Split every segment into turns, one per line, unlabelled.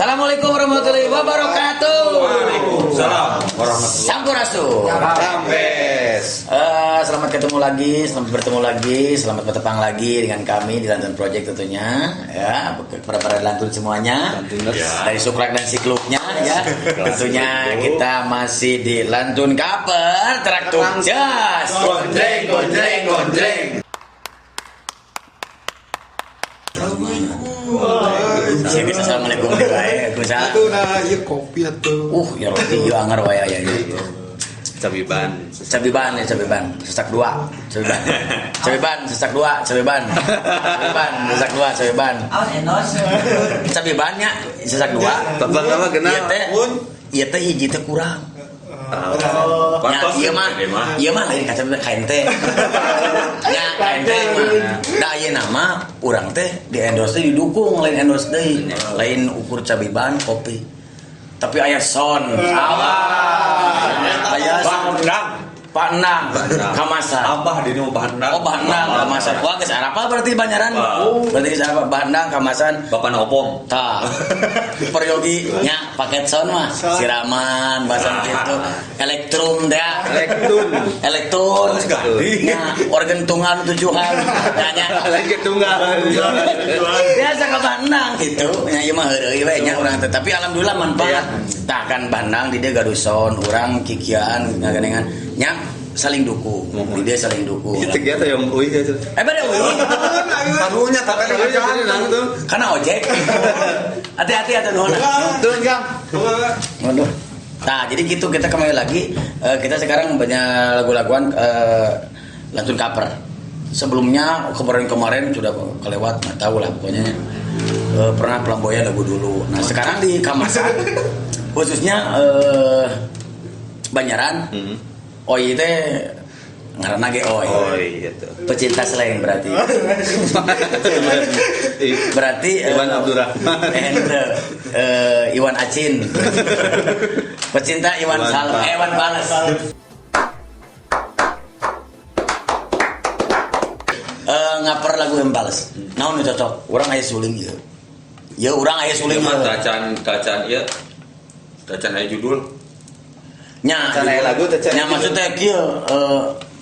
Assalamualaikum warahmatullahi wabarakatuh.
Waalaikumsalam warahmatullahi.
Sampurasun.
Rampes.
Selamat ketemu lagi, selamat bertemu lagi, selamat bertepang lagi dengan kami di Lantun Project tentunya, ya, kepada para Lantun semuanya.
Ya.
Dari Suklak dan Sikluknya ya. Tentunya kita masih di Lantun Kaper, Traktur Jas.
Gonjreng, gonjreng, gonjreng.
Siap bisa assalamualaikum wae, aku salah.
Atuh nah, ieu kopi atuh.
Ya roti ieu anger wae aya ieu.
Cabiban.
Cabiban ya cabiban, sesak dua, cabiban. Cabiban, sesak dua, cabiban. Cabiban, sesak dua, cabiban. Cabibannya sesak dua.
Tebak apa kenal?
Ieu teh, ieu teh hiji teh kurang. Ya, ieu mah, ieu mah lain ka cabiban ka ente. Nya ka ente mah. Da ayeuna mah urang teh di endorse teh didukung lain endorse deui. Lain ukur cabiban kopi. Tapi aya son. Awas. Aya son. Pak Endang, Kamasan.
Abah di nu Bandang.
Oh, Bandang, Kamasan. Wah, geus arapal berarti Banyaran. Berarti geus arapal Bandang, Kamasan.
Bapak Opom.
Tah. Peryogi nya paket son mah siraman bahasan gitu. Elektrum teh.
Elektrum.
Elektrum. Nya organ tunggal tujuan. Nya nya.
Lagi tunggal.
Biasa ke Bandang gitu. Nya ieu mah heureuy we nya urang teh. Tapi alhamdulillah manfaat. Tah kan Bandang di dieu gaduh son, urang kikian ngagandengan. Nya saling dukung. Di dieu saling dukung.
Itu kegiatan yang euy gitu.
Eh bade euy.
Karunya tapi
Karena ojek. Hati-hati atuh nuhun.
Tuh, Kang.
Waduh. Nah, jadi gitu kita kembali lagi. Kita sekarang banyak lagu-laguan Lantun Cover. Sebelumnya kemarin-kemarin sudah kelewat, nggak tahu lah pokoknya. Pernah Flamboyan lagu dulu. Nah, sekarang di Kamasan khususnya Banyaran. Oi teh ngaranna ge Oi.
Oi gitu.
Pecinta slang berarti. Berarti
Iwan Abdurrahman.
Iwan Acin. Pecinta Iwan Salem, Iwan Bales. Ngaper lagu Iwan Bales. Naon nu cocok? Urang aya suling ieu. Ya urang aya suling ieu.
Tacan tacan ieu. Tacan aya judul.
Nya,
Tacan aya lagu, tacan
nya maksudnya kieu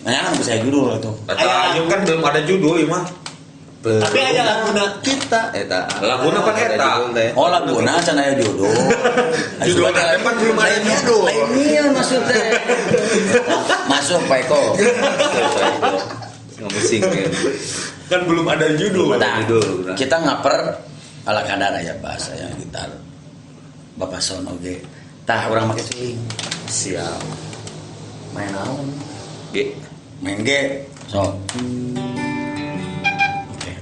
nya bisa judul atuh.
Tacan kan belum ada judul ieu mah.
Tapi aya laguna
kita eta. Laguna pan eta.
Oh laguna can aya judul.
Judul teh pan belum ada judul.
Lain ieu maksudnya. Masuk Pak Eko.
Ngemusing kan belum ada judul.
Nah, kita ngaper ala kadar aja bahasa yang gitar. Bapak son oge. Tah urang make suling.
Siap.
Main naon?
G.
Main G. So. Oke.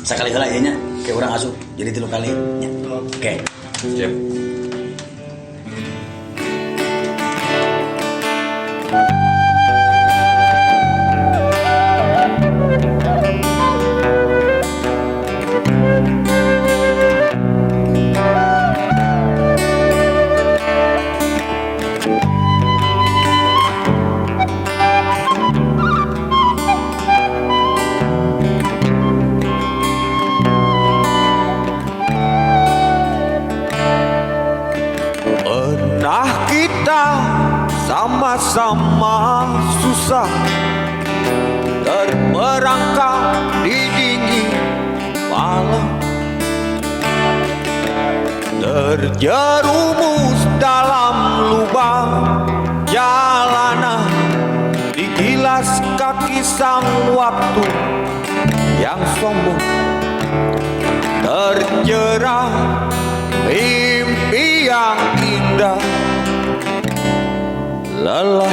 Sakali heula ieu nya, ke urang asup jadi 3 kali nya. Oke.
Siap.
Pernah kita sama-sama susah, terperangkap di dingin malam, terjerumus dalam lubang jalanan, digilas kaki sang waktu yang sombong, terjerah mimpi yang indah, lelah.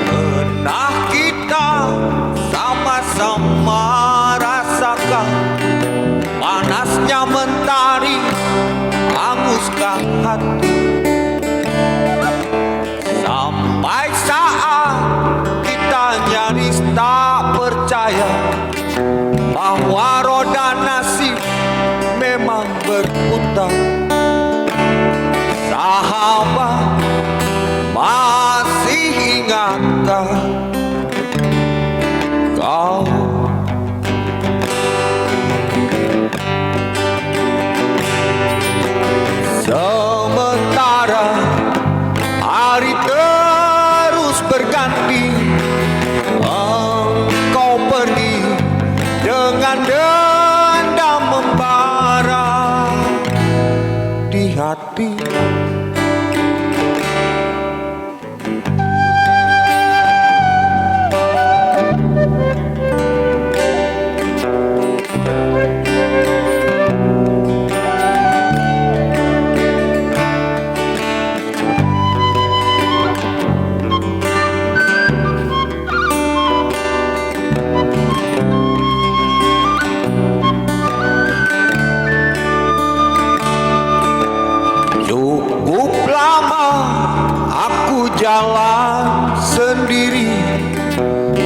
Pernah Ingatkah kau? Sementara hari terus berganti, engkau pergi dengan dendam membara di hati. Cukup lama aku jalan sendiri,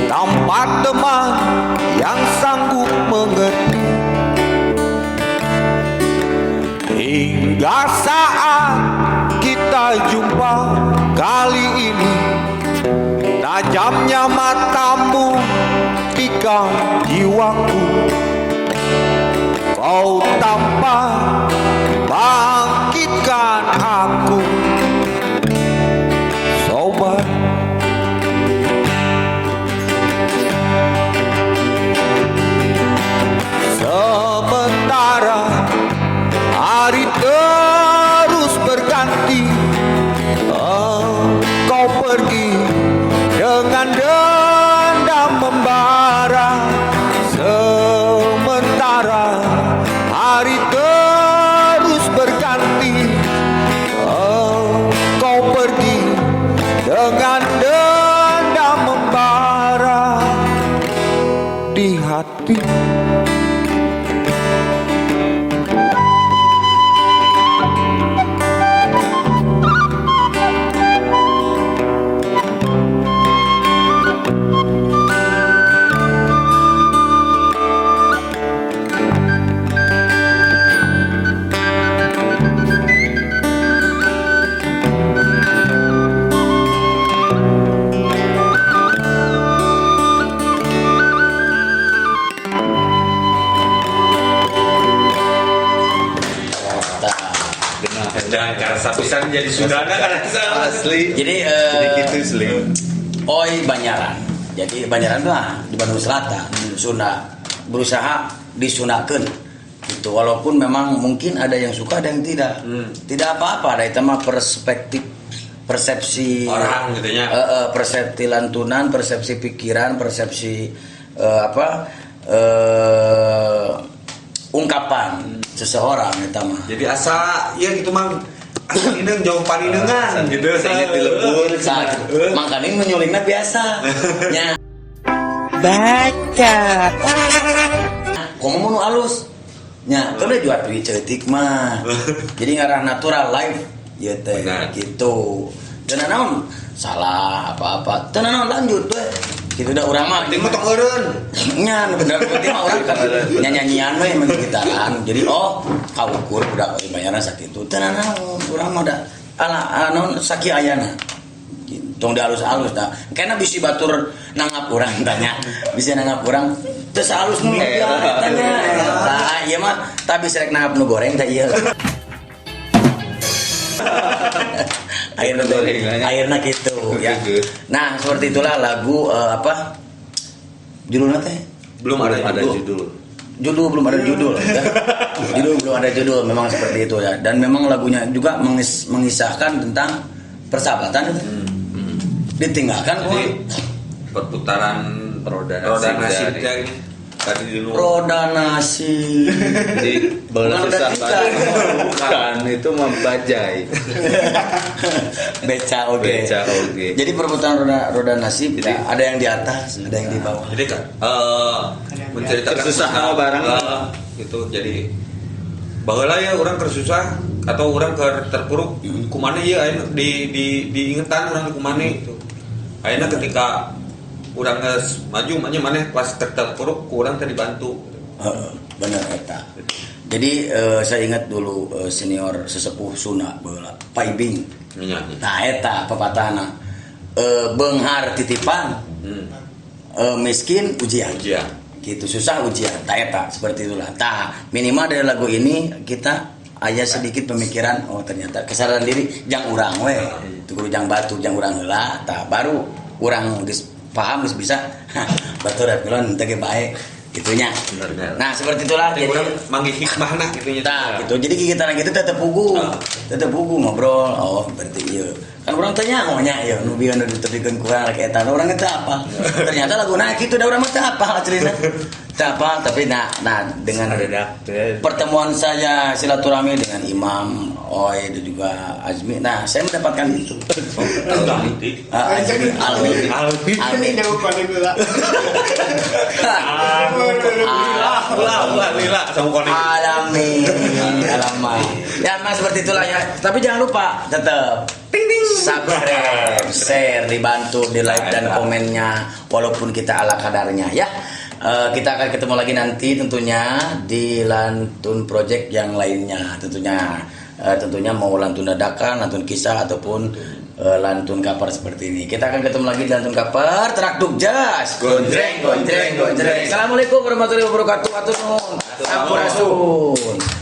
tanpa teman yang sanggup mengerti. Hingga saat kita jumpa kali ini, tajamnya matamu tikam jiwaku. Kau tampak bangkitkan aku, sobat. Sementara hari terus berganti, engkau pergi dengan dendam membara. Sementara hari terus berganti, engkau pergi dengan dendam membara di hati.
Dan karena pisan jadi Sundana karena
Asli.
Jadi
Jadi gitu asli.
Oi Banyaran. Jadi Banyaran mah di Bandung Selatan, Sunda berusaha disunakeun gitu. Walaupun memang mungkin ada yang suka ada yang tidak. Tidak apa-apa, ada itu mah perspektif, persepsi
orang gitu nya.
Persepsi lantunan, persepsi pikiran, persepsi ungkapan seseorang eta mah.
Jadi asa ya gitu mang asa indeung jauh panindengan gitu.
Saya di lembur.
Makanya nu nyulingna biasa. Nya.
Baca.
Komo nu alus. Nya, teu jual duit ceutik mah. Jadi ngarah natural life ieu teh gitu. Teu naon salah apa-apa. Teu naon lanjut we. Gitu dah urang mah.
Penting mah tong eureun.
Nya, nu bener penting mah urang kan nyanyian we main gitaran. Jadi oh, kaukur budak euy bayaran sakitu. Teu naon urang mah da ala naon saki ayana. Tong dialus-alus dah. Kayaknya bisi batur nanggap urang tanya. Bisa nanggap urang teu alus nu tanya. Tah ieu mah tah bisa rek nanggap nu goreng tah ieu. Akhirnya gitu ya. Nah, seperti itulah lagu apa? Judulnya teh?
Belum ada judul.
Judul belum ada judul ya. Judul belum ada judul, memang seperti itu ya. Dan memang lagunya juga mengisahkan tentang persahabatan itu. Ditinggalkan
jadi perputaran roda nasib dari tadi di luar.
Roda nasi.
Jadi bola susah bukan itu membajai.
Beca oke.
Beca oke.
Jadi perputaran roda nasib jadi, ya, ada yang di atas, ada yang di bawah.
Jadi menceritakan
tersusah sama barang
gitu. Jadi baheula ya orang tersusah atau orang terpuruk kumane ieu ayeuna di diingetan urang kumane gitu. Ayeuna ketika urang geus maju maneh pas terpuruk ku urang teh dibantu.
Heeh, bener eta. Jadi saya ingat dulu senior sesepuh Sunda baheula, Pak Ibing.
Nya.
Nah eta papatahna. Beunghar titipan, miskin ujian.
Ujian.
Gitu, susah ujian. Tah eta seperti itulah. Tah, minimal dari lagu ini kita aya sedikit pemikiran, oh ternyata kesadaran diri jang urang we. Itu kudu jang batur, jang urang heula. Tah, baru urang geus paham, geus bisa batur rap milon teh ge bae gitunya.
Bener.
Nah, seperti itulah.
Jadi
Jadi
urang manggih hikmahna gitu nya.
Nah, gitu. Jadi kita gitu tetep pugu.
Ah.
Tetep pugu ngobrol. Oh, berarti iya. Kan urang tanya, oh nya ieu nu bieu nu ditepikeun ku urang laki eta. Urang teh apa? Ternyata lagu nah kitu da urang mah teu apa cerita. Teu apa, tapi nah dengan pertemuan saya silaturahmi dengan Imam Oi dan juga Azmi. Nah, saya mendapatkan itu. Ah, Azmi, Almi.
Almi.
Almi.
Jauh paling gula.
Ulah, ulah, ulah, lila sama konek.
Alami, alami. Ya, memang seperti itulah ya. Tapi jangan lupa tetap ting ting subscribe, share, dibantu di like dan komennya walaupun kita ala kadarnya ya. Kita akan ketemu lagi nanti tentunya di Lantun Project yang lainnya tentunya. Tentunya mau lantun dadakan, lantun kisah ataupun lantun cover seperti ini. Kita akan ketemu lagi di lantun cover Traktuk Jas. Gonjreng, gonjreng, gonjreng. Assalamualaikum warahmatullahi wabarakatuh. Atur nuhun. Sampurasun.